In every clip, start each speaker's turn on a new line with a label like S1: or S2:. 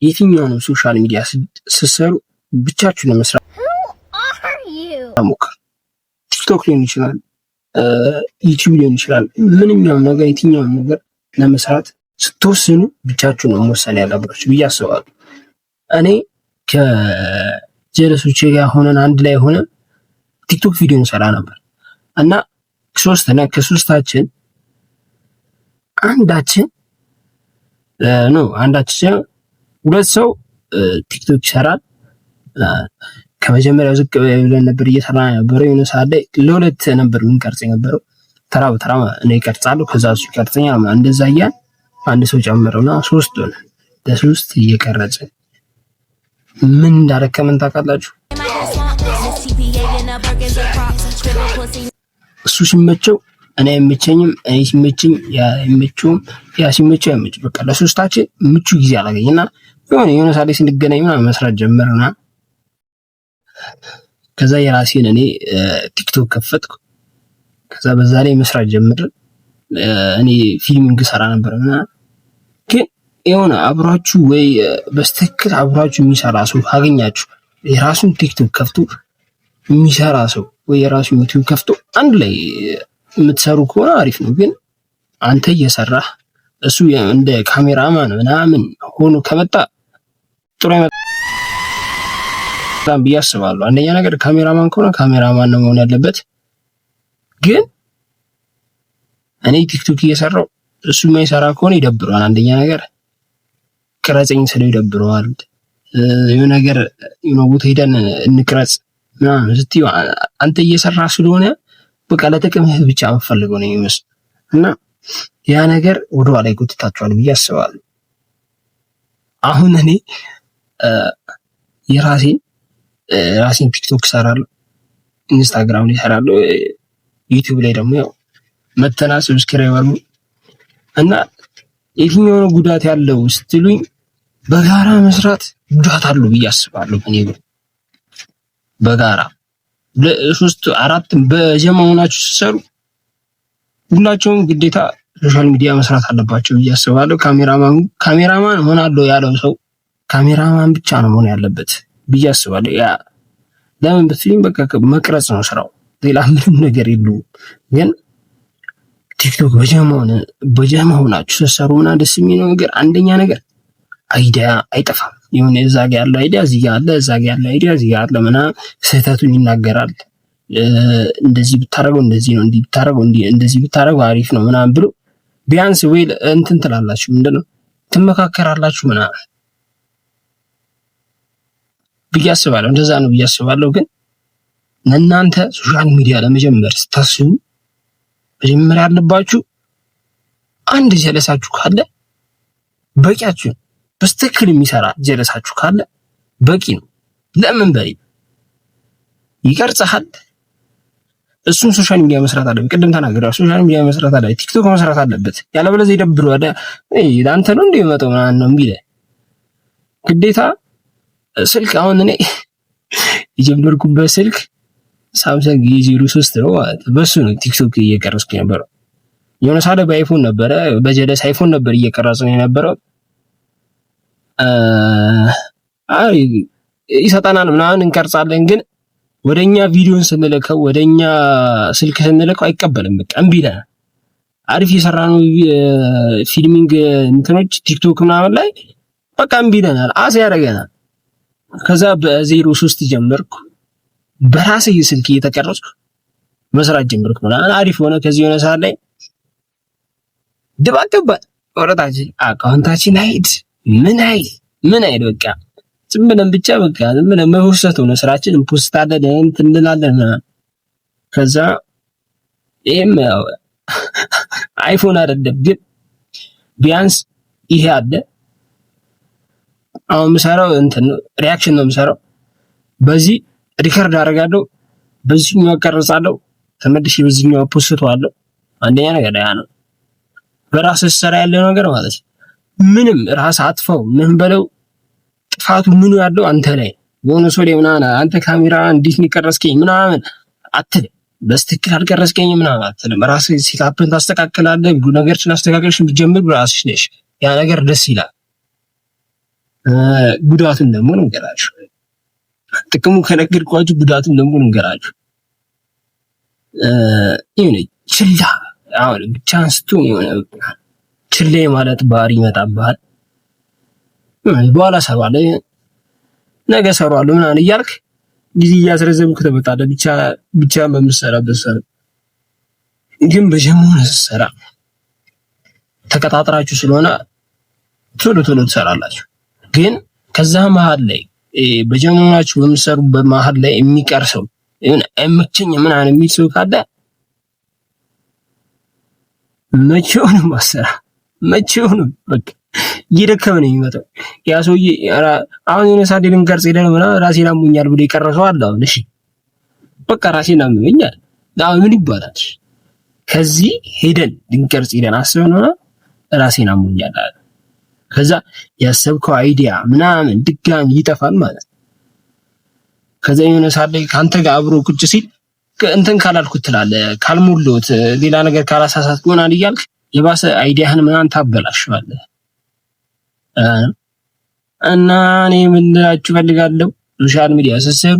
S1: የትኛውንም social media ስትሰሩ ብቻችሁን ለመስራት ሞክሩ። ቲክቶክ ሊሆን ይችላል፣ ዩቲዩብ ሊሆን ይችላል። ምንኛውም ነገር የትኛውም ነገር ለመስራት ስትወስኑ ብቻችሁን ነው መወሰን ያለባችሁ ብዬ አስባለሁ። እኔ ከጀለሶቼ ጋር ሆነን አንድ ላይ ሆነን ቲክቶክ ቪዲዮ እንሰራ ነበር እና ሶስት እና ከሶስታችን አንዳችን no አንዳችን ሁለት ሰው ቲክቶክ ይሰራል። ከመጀመሪያው ዝቅ ብለን ነበር እየሰራ የነበረው። የሆነ ሰዓት ላይ ለሁለት ነበር የምንቀርጽ የነበረው። ተራ በተራ እኔ እቀርጻለሁ፣ ከዛ እሱ ይቀርጸኛል። እንደዛ እያልን አንድ ሰው ጨምረውና ሶስት ሆነ። ለሶስት እየቀረጽን ምን እንዳደከመን ታውቃላችሁ? እሱ ሲመቸው እኔ አይመቸኝም፣ እኔ ሲመቸኝ ያ አይመቸውም፣ ያ ሲመቸው አይመቸው። በቃ ለሶስታችን ምቹ ጊዜ አላገኝና የሆነ የሆነ ሰዓት ላይ ስንገናኝ ምናምን መስራት ጀመርና ከዛ የራሴን እኔ ቲክቶክ ከፈትኩ። ከዛ በዛ ላይ መስራት ጀመርን። እኔ filming ሰራ ነበር እና ግን የሆነ አብሯችሁ ወይ በስትክክል አብሯችሁ የሚሰራ ሰው ካገኛችሁ፣ የራሱን ቲክቶክ ከፍቶ የሚሰራ ሰው ወይ የራሱን ዩቲዩብ ከፍቶ አንድ ላይ የምትሰሩ ከሆነ አሪፍ ነው። ግን አንተ እየሰራህ እሱ እንደ ካሜራማን ምናምን ሆኖ ከመጣ ጥሩ አይመጣም ብዬ አስባለሁ። አንደኛ ነገር ካሜራማን ከሆነ ካሜራማን ነው መሆን ያለበት። ግን እኔ ቲክቶክ እየሰራው እሱ የማይሰራ ከሆነ ይደብረዋል። አንደኛ ነገር ቅረጸኝ ስለው ይደብረዋል። የሆነ ነገር የሆነ ቦታ ሄደን እንቅረጽ ምናምን ስትይው አንተ እየሰራ ስለሆነ በቃ ለጥቅምህ ብቻ የምትፈልገው ነው የሚመስል እና ያ ነገር ወደኋላ ይጎትታችኋል ብዬ አስባለሁ። አሁን እኔ የራሴን ራሴን ቲክቶክ እሰራለሁ፣ ኢንስታግራም ላይ እሰራለሁ፣ ዩቲዩብ ላይ ደግሞ ያው መተና subscribe አድርጉ እና የትኛው ነው ጉዳት ያለው ስትሉኝ በጋራ መስራት ጉዳት አለው ብዬ አስባለሁ። እኔ በጋራ ሶስት አራት በጀማ ሆናችሁ ስትሰሩ ሁላቸውም ግዴታ social media መስራት አለባቸው ብዬ አስባለሁ። ካሜራማን ካሜራማን ሆናለሁ ያለው ሰው ካሜራማን ብቻ ነው መሆን ያለበት ብዬ አስባለሁ። ያ ለምን ብትሉኝ በቃ መቅረጽ ነው ስራው፣ ሌላ ምንም ነገር የለውም። ግን ቲክቶክ በጀማ ሆናችሁ ስትሰሩ ምናምን ደስ የሚለው ነገር አንደኛ ነገር idea አይጠፋም። የሆነ እዛ ጋ ያለው idea እዚህ ጋ አለ፣ እዛ ጋ ያለው idea እዚህ ጋ አለ ምናምን ስህተቱን ይናገራል። እንደዚህ ብታረገው እንደዚህ ነው፣ እንዲህ ብታረገው እንደዚህ ብታረገው አሪፍ ነው ምናምን ብሎ ቢያንስ ወይ እንትን ትላላችሁ፣ ምንድነው ትመካከራላችሁ ምናምን ብዬ አስባለሁ። እንደዛ ነው ብዬ አስባለሁ። ግን እናንተ social media ለመጀመር ስታስቡ መጀመሪያ ያለባችሁ አንድ ጀለሳችሁ ካለ በቂያችሁ ነው። በስትክክል የሚሰራ ጀለሳችሁ ካለ በቂ ነው። ለምን በሪ ይቀርጽሃል። እሱም social media መስራት አለበት። ቅድም ተናግሬያለሁ። social media መስራት አለበት። ቲክቶክ መስራት አለበት። ያለበለዚያ ይደብረዋል። አንተ ነው እንደ የሚመጣው ምናምን ነው የሚልህ። ግዴታ ስልክ አሁን እኔ የጀመርኩበት ስልክ ሳምሰንግ A03 ነው ማለት በሱ ነው ቲክቶክ እየቀረጽኩ የነበረው። የሆነ ሳለ በአይፎን ነበረ፣ በጀለስ አይፎን ነበር እየቀረጽ ነው የነበረው። አይ ይሰጠናል ምናምን እንቀርጻለን፣ ግን ወደኛ ቪዲዮን ስንልከው ወደኛ ስልክ ስንልከው አይቀበልም። በቃ እምቢ ይለናል። አሪፍ የሰራ ነው filming እንትኖች ቲክቶክ ምናምን ላይ በቃ እምቢ ይለናል፣ አስ ያደርገናል። ከዛ በ03 ጀመርኩ በራሴ ስልክ እየተቀረጽኩ መስራት ጀመርኩ ምናምን አሪፍ ሆነ። ከዚህ የሆነ ሰዓት ላይ ድባቅ ገባ። ወረታችን አካውንታችን አይድ ምን አይል ምን አይል በቃ ዝም ብለን ብቻ በቃ ዝም ብለን መፖሰት ሆነ ስራችን፣ እንፖስታለን እንትን እንላለን። ከዛ ይሄም ያው አይፎን አይደለም ግን ቢያንስ ይሄ አለ። አሁን የምሰራው እንትን ነው፣ reaction ነው የምሰራው። በዚህ record አደርጋለሁ፣ በዚህኛው እቀርጻለሁ፣ ተመልሼ በዚህኛው ፖስተዋለሁ። አንደኛ ነገር ያ ነው። በራስህ ስራ ያለው ነገር ማለት ነው። ምንም ራስህ አጥፈው ምን በለው ጥፋቱ ምኑ ያለው አንተ ላይ የሆነ ሰው ላይ ምናምን አንተ ካሜራ እንዴት ነው የቀረጽከኝ ምናምን አትልም። በስትክክል አልቀረጽከኝ ምናምን አትልም። ራስህ setup ን ታስተካክላለህ። ነገሮችን አስተካክለሽ የምትጀምር ራስሽ ነሽ። ያ ነገር ደስ ይላል። ጉዳቱን ደግሞ ልንገራችሁ። ጥቅሙ ከነገርኳችሁ ጉዳቱን ደግሞ ልንገራችሁ። የሆነ ችላ አሁን ብቻህን ስትሆን የሆነ ችላ ማለት ባህሪ ይመጣብሃል። በኋላ እሰራዋለሁ፣ ነገ እሰራዋለሁ ምናምን እያልክ ጊዜ እያስረዘምክ ትመጣለህ። ብቻ ብቻህን በምትሰራበት ሰዓት ግን በጀሞ ስትሰራ ተቀጣጥራችሁ ስለሆነ ቶሎ ቶሎ ትሰራላችሁ። ግን ከዛ መሀል ላይ በጀመራችሁ በምትሰሩበት መሀል ላይ የሚቀር ሰው አይመቸኝም ምናምን የሚል ሰው ካለ መቼውንም አሰራ መቼውንም በቃ እየደከመ ነው የሚመጣው ያ ሰውዬ። አሁን የሆነ ሰዓት ልንቀርጽ ሄደን ምናምን ራሴን አሞኛል ብሎ የቀረ ሰው አለ። አሁን እሺ በቃ ራሴን አመመኛል አሁን ምን ይባላል? ከዚህ ሄደን ልንቀርጽ ሄደን አስበን ሆነ ራሴን አሞኛል አለ። ከዛ ያሰብከው idea ምናምን ድጋሚ ይጠፋል ማለት ነው። ከዛ የሆነ ሰዓት ላይ ከአንተ ጋር አብሮ ቁጭ ሲል እንትን ካላልኩት ትላለህ፣ ካልሞላሁት፣ ሌላ ነገር ካላሳሳትኩ ምናምን እያልክ የባሰ idea ህን ምናምን ታበላሸዋለህ። እና እኔ ምን ልላችሁ እፈልጋለሁ፣ social media ስትሰሩ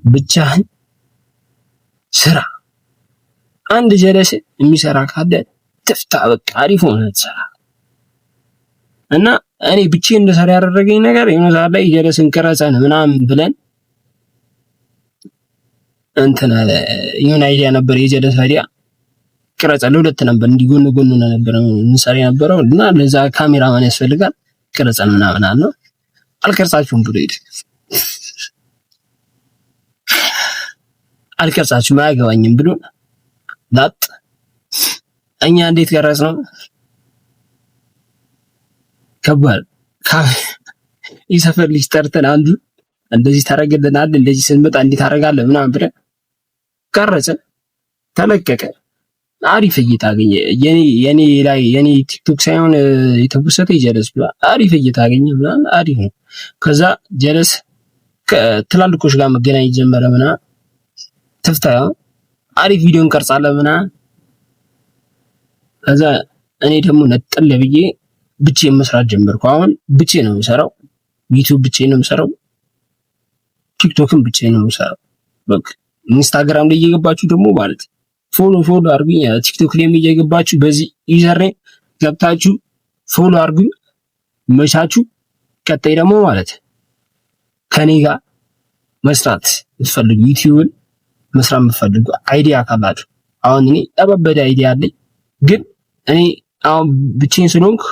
S1: ብቻህን ስራ። አንድ ጀለስ የሚሰራ ካለ ትፍታ፣ በቃ አሪፍ ሆነ ትሰራ። እና እኔ ብቻዬን እንድሰራ ያደረገኝ ነገር የሆነ ሰዓት ላይ ጀለስን ቅረጸን ምናምን ብለን እንትን የሆነ idea ነበር፣ የጀለስ idea ቅረጸ ለሁለት ነበር፣ እንዲህ ጎን ጎን ነበር እንሰራ የነበረው እና ለዛ ካሜራማን ያስፈልጋል ቅረጸን ምናምን አለ። አልቀርጻችሁም ብሎ ሄደ። አልቀርጻችሁም አያገባኝም ብሎ ላጥ። እኛ እንዴት ቀረጽ ነው ከባድ። የሰፈር ልጅ ጠርተን አንዱ እንደዚህ ታደርግልናል፣ እንደዚህ ስንመጣ እንዲህ ታደርጋለህ ምናምን ብለን ቀረጽን፣ ተለቀቀ። አሪፍ እይታ አገኘ። የኔ ላይ የኔ ቲክቶክ ሳይሆን የተፖሰተ የጀለስ ብላ አሪፍ እይታ አገኘ ምናምን አሪፍ ነው። ከዛ ጀለስ ከትላልቆች ጋር መገናኘት ጀመረ ምናምን ትፍታ አሪፍ ቪዲዮ እንቀርጻለን ምናምን። ከዛ እኔ ደግሞ ነጠል ብዬ ብቻዬን መስራት ጀመርኩ። አሁን ብቻዬን ነው የምሰራው፣ ዩቲዩብ ብቻዬን ነው የምሰራው፣ ቲክቶክም ብቻዬን ነው የምሰራው። በቃ ኢንስታግራም ላይ እየገባችሁ ደግሞ ማለት follow follow አድርጉኝ። ቲክቶክ ላይም እየገባችሁ በዚህ username ገብታችሁ follow አድርጉኝ። መቻችሁ። ቀጣይ ደግሞ ማለት ከኔ ጋር መስራት የምትፈልጉ ዩቲዩብን መስራት የምትፈልጉ idea ካላችሁ አሁን እኔ ጠበበደ idea አለኝ፣ ግን እኔ አሁን ብቻዬን ስለሆንኩ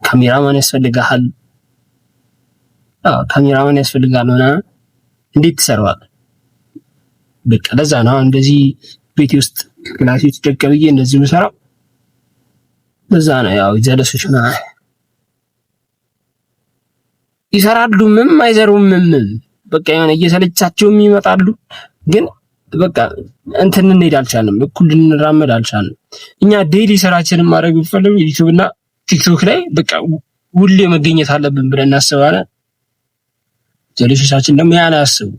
S1: ካሜራማን ያስፈልግሃል። አዎ ካሜራማን ያስፈልጋል ምናምን እንዴት ትሰራዋለህ? በቃ ለዛ ነው አሁን እንደዚህ ቤቴ ውስጥ class ኤ ውስጥ ደቅ ብዬ እንደዚህ የምሰራው ለዛ ነው። ያው ጀለሶች ምናምን ይሰራሉ፣ ምንም አይዘሩም። ምንም በቃ የሆነ እየሰለቻቸውም ይመጣሉ። ግን በቃ እንትን እንሄድ አልቻልንም፣ እኩል ልንራመድ አልቻልንም። እኛ daily ስራችንን ማድረግ ብንፈልግ ዩቲዩብ እና ቲክቶክ ላይ በቃ ሁሌ መገኘት አለብን ብለን እናስባለን። ጀለሶቻችን ደግሞ ያን አያስቡ።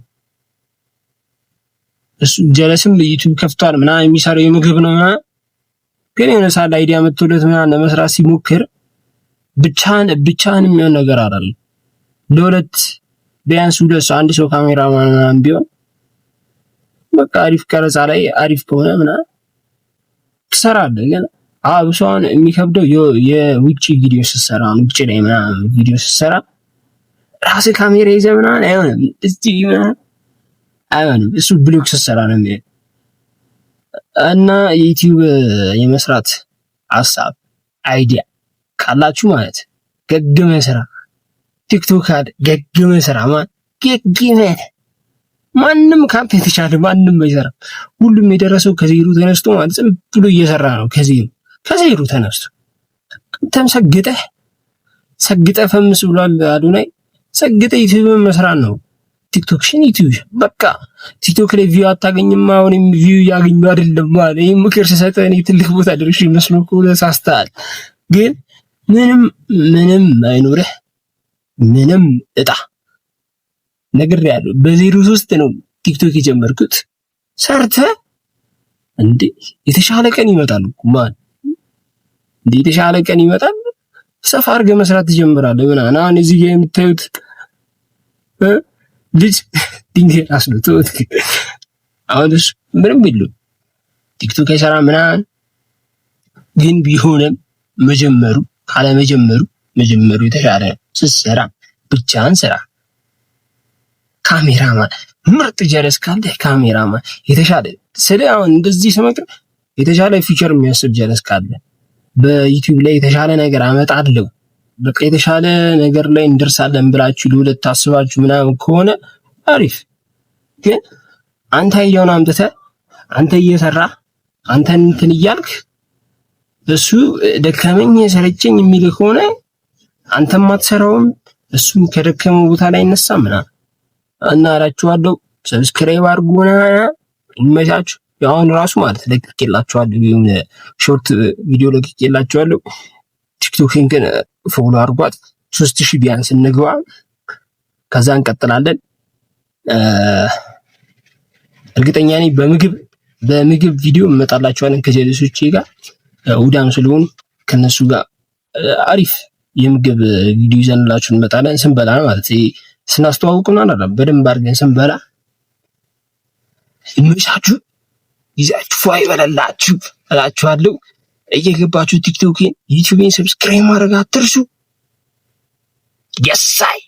S1: እሱ ጀለስም ዩቲዩብ ከፍቷል ምናምን የሚሰራው የምግብ ነው ምናምን፣ ግን የሆነ ሰዓት idea መጥቶለት ምናምን ለመስራት ሲሞክር ብቻህን ብቻህን የሚሆን ነገር አይደለም። ለሁለት ቢያንስ ሁለት ሰው አንድ ሰው ካሜራማን ምናምን ቢሆን በቃ አሪፍ ቀረጻ ላይ አሪፍ ከሆነ ምናምን ትሰራለህ። ግን አብሶ አሁን የሚከብደው የውጭ ቪዲዮ ስትሰራ ውጭ ላይ ምናምን ቪዲዮ ስትሰራ ራስህ ካሜራ ይዘህ ምናምን አይሆንም። እዚህ ምናምን አይሆንም። እሱ vlog ስትሰራ ነው የሚሆን። እና የዩቲዩብ የመስራት ሀሳብ idea ካላችሁ ማለት ገግመ ስራ፣ ቲክቶክ አለ ገግመ ስራ። ማን ገግመ ማንም ካንተ የተሻለ ማንም አይሰራም። ሁሉም የደረሰው ከዜሮ ተነስቶ ማለት ዝም ብሎ እየሰራ ነው። ከዜሮ ተነስቶ አንተም ሰግጠህ ሰግጠህ ፈምስ ብሏል አዶናይ። ሰግጠህ ዩቲዩብን መስራት ነው። ቲክቶክ ሽን ዩቲዩብ በቃ ቲክቶክ ላይ view አታገኝም። አሁን view እያገኙ አይደለም ማለት ይህ ምክር ስሰጥህ እኔ ትልቅ ቦታ ደርሼ መስሎ ከሆነ ሳስተሃል። ግን ምንም ምንም አይኖርህ ምንም እጣ ነግሬሃለሁ። በ03 ነው ቲክቶክ የጀመርኩት። ሰርተህ እንዴ የተሻለ ቀን ይመጣል እኮ ማን እንዴ የተሻለ ቀን ይመጣል። ሰፋ አድርገህ መስራት ትጀምራለህ ምናምን። አሁን እዚህ ጋር የምታዩት ልጅ ድንጋይ ራስ ነው። አሁን እሱ ምንም የለውም፣ ቲክቶክ አይሰራ ምናምን፣ ግን ቢሆንም መጀመሩ ካለመጀመሩ መጀመሩ የተሻለ ነው። ስትሰራ ብቻህን ስራ። ካሜራማን ምርጥ ጀለስ ካለ ካሜራማን የተሻለ ስለ አሁን እንደዚህ ስመክር የተሻለ future የሚያስብ ጀለስ ካለ፣ በዩቲዩብ ላይ የተሻለ ነገር አመጣለሁ፣ በቃ የተሻለ ነገር ላይ እንደርሳለን ብላችሁ ለሁለት ታስባችሁ ምናምን ከሆነ አሪፍ። ግን አንተ ያየውን አምጥተህ፣ አንተ እየሰራ፣ አንተ እንትን እያልክ፣ እሱ ደከመኝ ሰለቸኝ የሚል ከሆነ አንተም አትሰራውም፣ እሱም ከደከመው ቦታ ላይ ይነሳ ምናምን። እና እላችኋለሁ subscribe አድርጉና ይመቻችሁ። አሁን ራሱ ማለት ለቅቄላችኋለሁ፣ የሆነ short video ለቅቄላችኋለሁ። ቲክቶክን ግን follow አድርጓት። 3000 ቢያንስ እንግባ፣ ከዛ እንቀጥላለን። እርግጠኛ ነኝ በምግብ ቪዲዮ እንመጣላችኋለን ከጀለሶቼ ጋር፣ ውዳም ስለሆኑ ከነሱ ጋር አሪፍ የምግብ ቪዲዮ ይዘንላችሁ እንመጣለን። ስንበላ ማለት ስናስተዋውቅ ምናምን አይደለም፣ በደንብ አድርገን ስንበላ። ይመቻችሁ፣ ይዛችሁ ፏ ይበላላችሁ እላችኋለሁ። እየገባችሁ ቲክቶኬን ዩቲዩቤን subscribe ማድረግ አትርሱ። የሳይ።